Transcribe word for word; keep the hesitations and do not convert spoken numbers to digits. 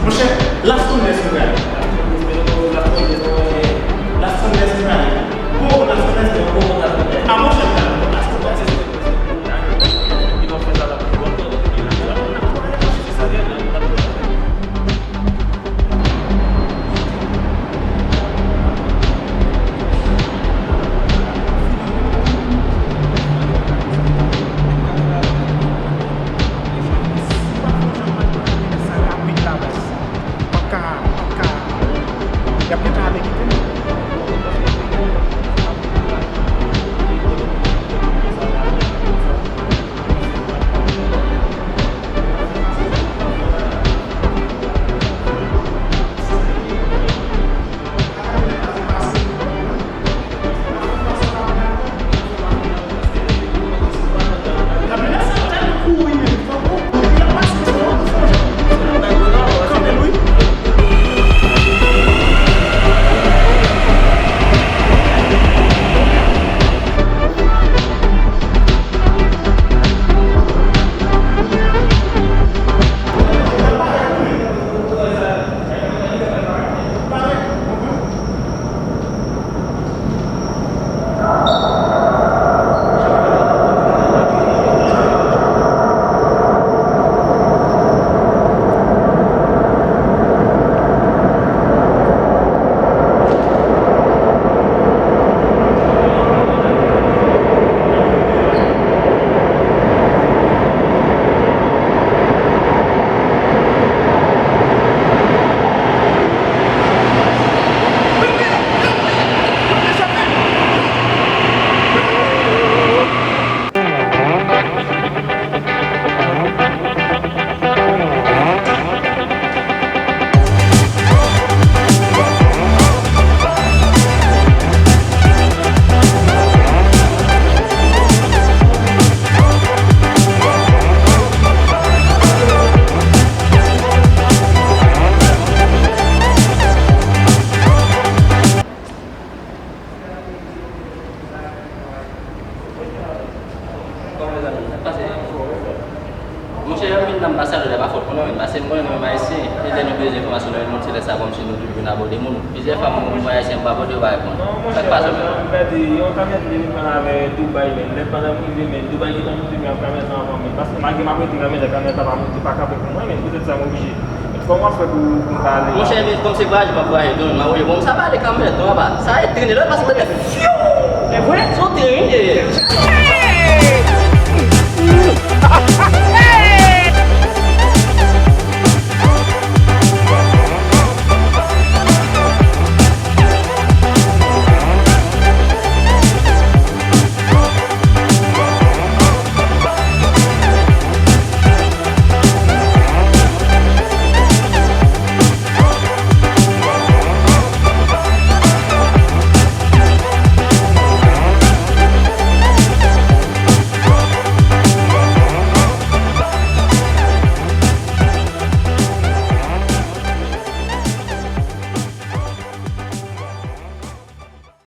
Monchè, Las Condes nou prale. Las Condes nou prale. Bon, Las Condes, bon, Las Condes. Ah, monchè, Las Condes. Kòman mezanmi, sa k pase? Monchè, jan m vin nan anbasadè, pa fòt mwen non, men paske m konnen nou menm ayisyen, e lè nou bezwen enfòmasyon nan yon moun, se lè sa kòmsi nou toujou vin abòde moun. Plizyè fwa m voye ayisyen, m pa abòde, yo pa reponn. Sa k pase menm? M pèdi yon kamyonèt li vin pran avè Dubai, men lè pandan m rive, men Dubai gentan moute, men kamyonèt la anvan mwen. Paske malgre m ap rete kamyonèt, kamyonèt la pa moute, pa kanpe pou mwen, men poutèt sa m oblije. Kòman w ap fè pou, pou m pa ale la? Monchè, men kòm se vwayaje m ap vwayaje tou, m ap voye. Bon, m sa pa ale kanmenm non, papa. Sa e trennen lè l pase tande fyou! E vre? Se yon trennen li ye.